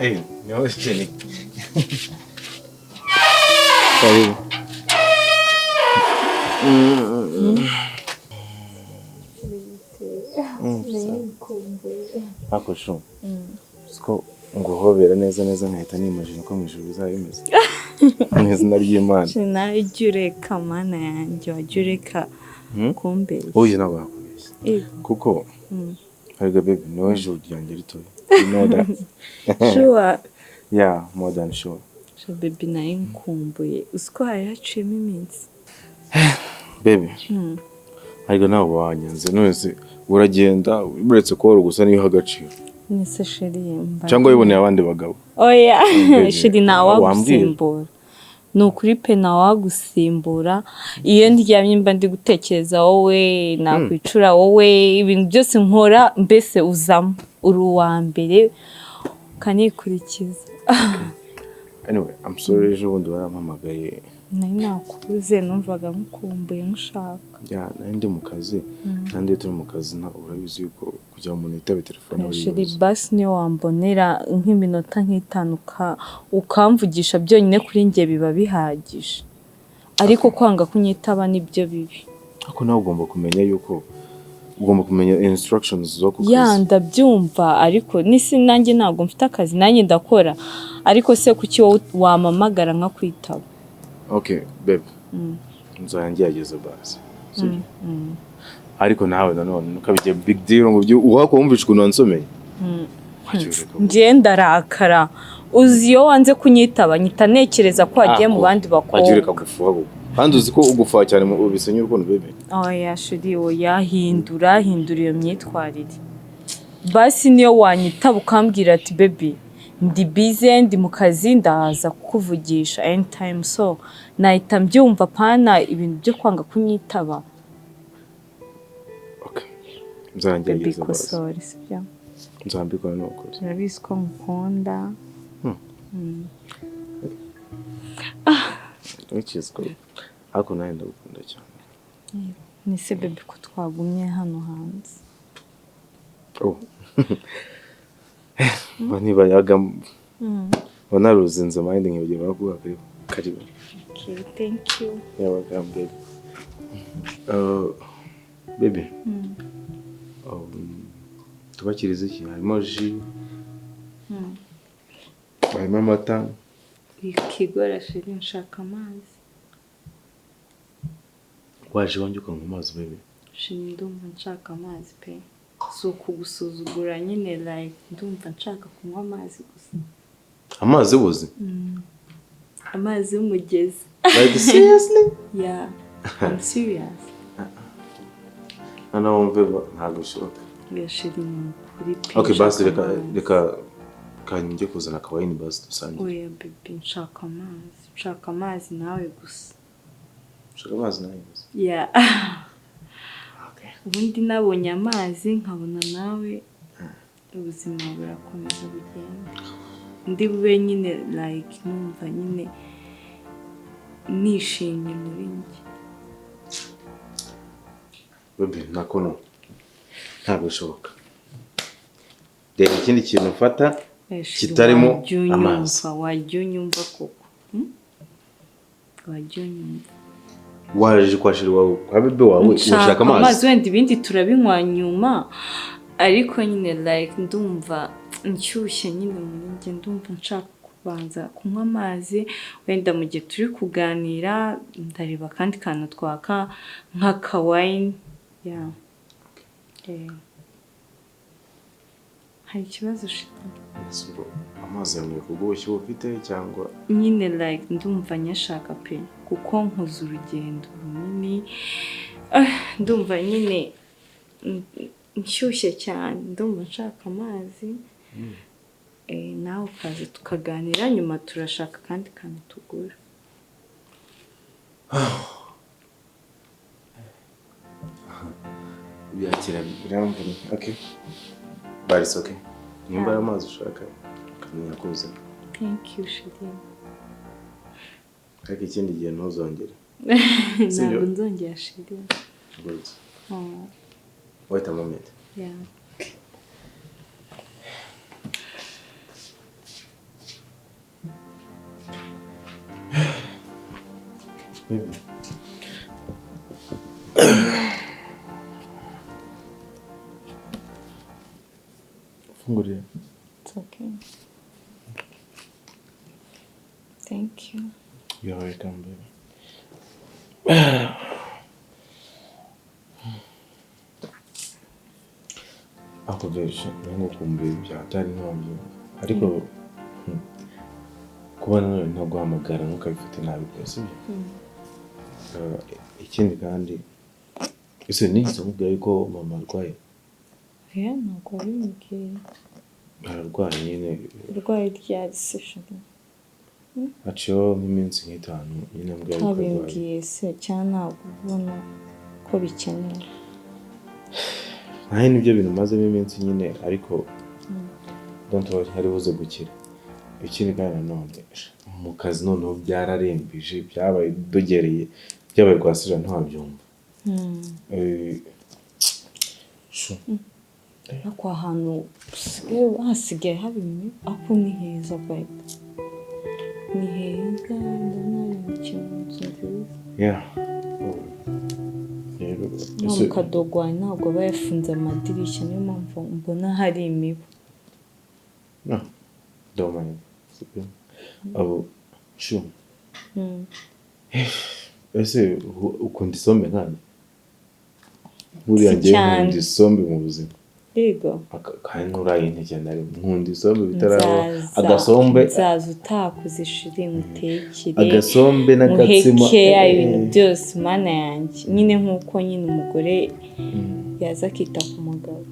Hey, niho Jenny. Karibu. Ariko shu, siko nguhobera neza neza nkahita nimajina ko mu ijuru bizaba bimeze. Mu izina ry'Imana. Nawe ujya ureka mana yanjye, wajya ureka kumbeshya. Oya, ntabwo nakubeshya. Kuko ariko baby, niwe ijuru ryanjye ritoya. You know that. Sure. Yeah, more than sure. Sha baby, nawe nkumbuye, uzi ko hari haciyemo iminsi. Baby, ariko ntabwo wanyanze none uragenda uretse kuba gusa niyo agaciro. Nese chéri mba Cyangwa wiboneye abandi bagabo. Oya. Baby, Chéri, ntawagusimbura, ni ukuri pe, ntawagusimbura. Iyo ndyamye mba ndi gutekereza wowe, nakwicura wowe, ibintu byose nkora mbese uzamo, uri uwa mbere ukanikurikiza. Anyway, I'm sorry, ejo bundi warampamagaye. Nari nakubuze, numvaga nkukumbuye, nkushaka. Yeah, nari ndi mu kazi, kandi iyo turi mu kazi urabizi yuko kugira ngo umuntu yitabe telefone aba ari Chéri, ibibazo. basi niyo wambonera nk'iminota nk'itanu ukamvugisha byonyine, kuri njye biba bihagije, ariko kwanga kunyitaba nibyo bibi. Ariko nawe ugomba kumenya yuko ugomba kumenya instructions zo ku Ya, kazi. ndabyumva, ariko nisi nanjye ntabwo mfite akazi, nanjye ndakora, ariko se kuki wowe wampamagara nkakwitaba? Okay babe, nzajya ngerageza basi, sibyo? Ariko nawe nanone ntukabigire big deal ngo uwako wumvishe ukuntu wansomeye. Wajya ureka. Njye ndarakara, uzi iyo wanze kunyitaba nyita ntekereza ko wagiye mu bandi Wajya ureka bakobwa. gufuha koko. Kandi uzi ko ugufuha cyane bisenya urukundo, baby. Oya chéri, oya, hindura, hindura iyo myitwarire. Basi niyo wanyitaba ukambwira ati: "Baby, ndi busy, ndi mu kazi, ndaza kukuvugisha anytime," so nahita mbyumva, pana ibintu byo kwanga kunyitaba. Okay, Baby, nzagerageza basi. kosora, sibyo? Nzambikora ni ukuri. Urabizi ko nkukunda. Which is good, ariko nawe ndagukunda cyane. Nise baby, ko twagumye hano hanze? Oh, mba nibayaga mba naruzinze mind nkibagirwa no kuguha karibu karibu. Okay, thank you. You're welcome, baby. Baby, tubakirize iki? Harimo jus, harimo amata. Ikigora chéri, nshaka amazi. Waje iwanjye ukanywa amazi, baby? Chéri, ndumva nshaka amazi pe, si ukugusuzugura nyine, like ndumva nshaka kunywa amazi gusa. Amazi buzi? Amazi y'umugezi. Like, seriously? Yeah, I'm serious. Noneho wumve ntabwo bishoboka. Oya chéri, ni ukuri pe. Okay, basi nshaka reka amazi. Reka kanjye kuzana akawine, basi dusangire. Oya baby, nshaka amazi, nshaka amazi nawe gusa. Ushaka amazi nawe gusa? Yeah. Okay. Ubundi nabonye amazi nkabona nawe, ubuzima burakomeza bugenda, ndi bube nyine like numva nyine nishimye muri njye. Baby, nako no ntabwo bishoboka. Reba ikindi kintu ufata kitarimo Wajya unyumva, amazi. Wajya unyumva koko, Wajya unyumva. Waje kwa chéri wawe, kwa bébé wawe, ushaka amazi? Wenda ibindi turabinywa nyuma, ariko nyine like ndumva nshyushye nyine muri njye, ndumva nshaka kubanza kunywa amazi. Wenda mu gihe turi kuganira ndareba akandi kantu twaka nk'akawine, yeah. Hari ikibazo shita? Ese ubwo amazi yanyweye ku bw'ubushyuhe ufite cyangwa? Nyine like ndumva nyashaka pe, kuko nkoze urugendo runini. Ah, ndumva nyine nshyushye cyane, ndumva nshaka amazi. Nawe ukaza tukaganira, nyuma turashaka akandi kantu tugura. Byakira biramvuna. Okay, but it's okay, nimba ari amazi ushaka ukamenya kuzana. Thank you, chéri. Ariko ikindi gihe ntuzongere. Ntabwo nzongera, chéri. Good. Oh, Wait a moment. Yeah. Baby. Fungurira. It's okay. Thank you. You're welcome, baby. Ako besha nkukumbuye byatari ntiwabyumva ariko kuba nanone ntaguhamagara ntukabifate nabi pe, sibyo? Ikindi kandi ese nigeze nkubwira yuko mama arwaye? Oya, ntabwo wabimbwiye. Ararwaye nyine. Urwaye ryari se chéri? Haciyeho nk'iminsi nk'itanu nyine ambwira yuko arwaye. Ntabimbwiye se cyangwa ntabwo ubona ko bikenewe? Nawe nibyo bintu mazemo iminsi nyine, ariko don't worry, hari buze gukira. Ikindi kandi nanone mu kazi noneho byararembije, byabaye dogereye, byabaye kwa sira ntiwabyumva. Shu. Ariko ahantu hasigaye haba imibu, ariko ni heza bayita. Ni heza, ndabona hari imikino nzu nziza. Yeah. Rero Wa mukadogo wawe ntabwo aba yafunze amadirishya, niyo mpamvu mbona hari imibu. No, don't mind. Abo shu. Ese ukunda isombe nkanjye? Buriya Si njyewe cyane. nkunda isombe mu buzima. Yego. Kandi nturayintekera na rimwe. Nkunda isombe bitaraba Nzaza, agasombe, nzaza utakuze ishiri ngutekere. agasombe n'agatsima. Muheke ibintu byose mana yanjye. Nyine nk'uko nyine umugore yaza akita ku mugabo.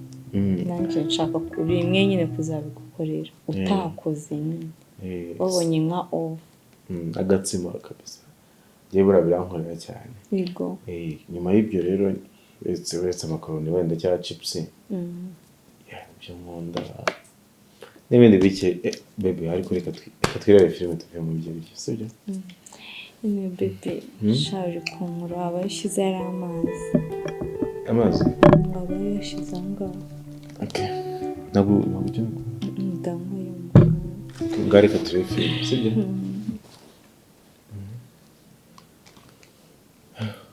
Nanjye nshaka rimwe nyine kuzabigukorera utakoze nyine. Wabonye nka ovu. Agatsima kabisa. Njyewe buriya birankorera cyane. Yego. Nyuma y'ibyo rero uretse amakaroni wenda cyangwa chips. Yeah, ibyo nkunda n'ibindi bike. Baby, ariko reka twirebe filime tuve mu byo biryo, sibyo? Nyine bebe shaje kunkura aba yashyize yari amazi. Amazi? Aba yashyize aho ngaho. Okay. Ntabwo ukeneye Ndanywa yo mu kanwa. Ngaho reka turebe filime, sibyo?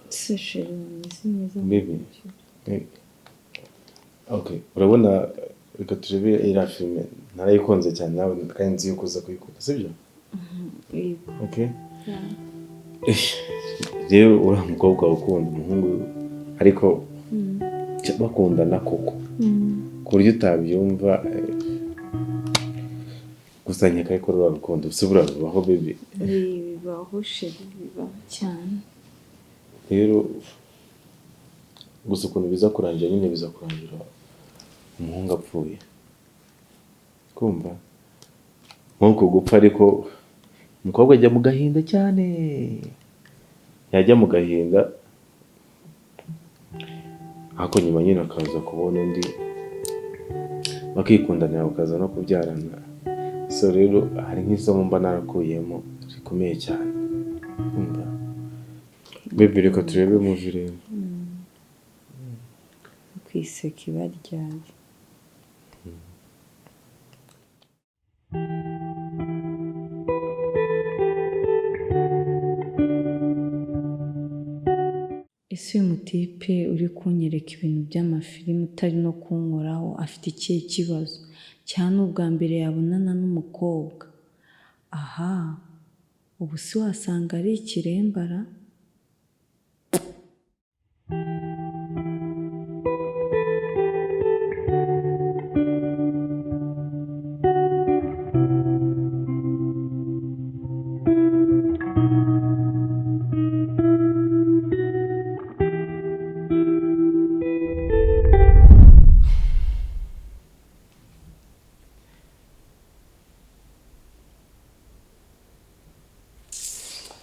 Se chéri, umeze neza. Baby. Okay, urabona reka turebe iriya filime narayikunze cyane nawe kandi nzi yuko uza kuyikunda, sibyo? Yego. Okay. Rero uriya mukobwa ukunda umuhungu ariko bakundana koko ku buryo utabyumva, gusa nkeka ariko ruriya rukundo si buriya rubaho baby. Bibaho chéri, bibaho cyane. Rero gusa ukuntu biza kurangira nyine biza kurangira umuhungu apfuye, kumva nk'uko gupfa, ariko umukobwa ajya mu gahinda cyane, yajya mu gahinda ariko nyuma nyine akaza kubona undi bakikundanira bakaza no kubyarana. So rero hari nk'isomo mba narakuyemo rikomeye cyane. Kumva baby, reka turebe movie rero. Kwiseka iba ryari. Ese uyu mutipe uri kunyereka ibintu by'amafilimi utari no kunkoraho afite ikihe kibazo? Cyane ubwa mbere yabonana n'umukobwa. Aha, ubu si wasanga ari ikirembara?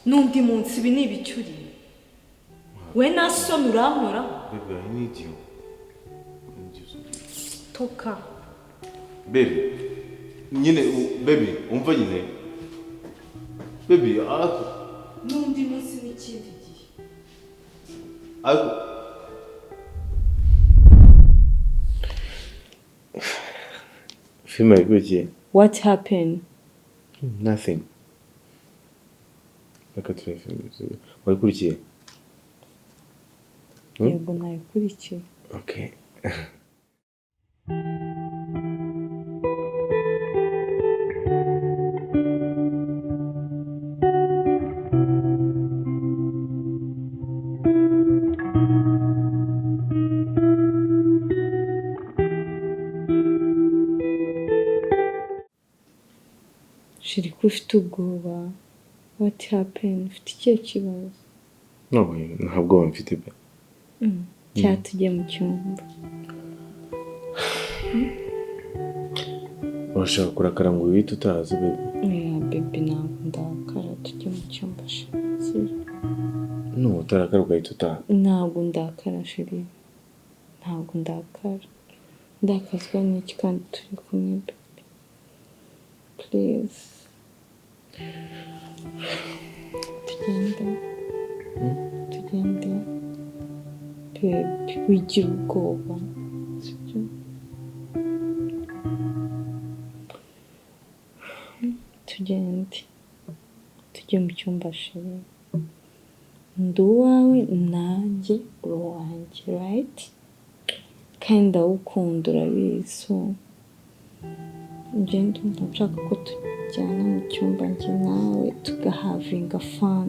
N'undi munsi ibi ni ibicyuri. We nasoni urankoraho. Baby, I need you. I need you so. Toka. Baby, nyine baby, umva nyine. Baby, ariko N'undi munsi n'ikindi gihe. ariko filime ikurikiye. What happened? Nothing. Reka turebe filime, sibyo? Wayikurikiye? Yego, nayikurikiye. Okay. Chéri, ko ufite ubwoba? What happened? Ufite ikihe kibazo? No, nta bwoba mfite pe. Cyangwa tujye mu cyumba? Urashaka kurakara ngo wihite utazi, baby? Oya baby, ntabwo ndakara, tujye mu cyumba chéri, sibyo? No, utarakara ugahita utaha. Ntabwo ndakara chéri, ntabwo ndakara. Ndakazwa n'iki kandi turi kumwe baby? Please tugende, tugende baby, wigira ubwoba, sibyo? Tugende, tujye mu cyumba chéri. Ndi uwawe, nanjye uri uwanjye, right? Kandi ndagukunda, urabizi. So njye ndumva nshaka ko tujyana mu cyumba njye nawe tugahavinga fun.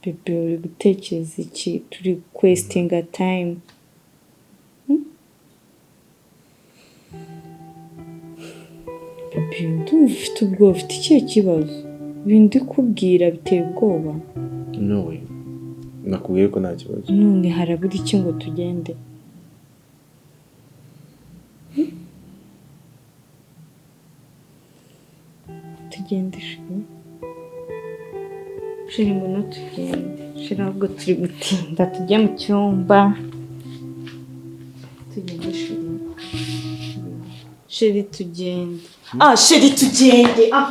Bebe, uri gutekereza iki? Turi kwesitinga time. Bebe, ndumva ufite ubwoba, ufite ikihe kibazo? Ibintu ndi kubwira biteye ubwoba. No way. Nakubwiye ko nta kibazo. None harabura iki ngo tugende? Tugende chéri. Chéri, ngwino tugende. Chéri, ahubwo turi gutinda, tujye mu cyumba. Tugende chéri. Chéri, tugende. Ah chéri, tugende. Ah.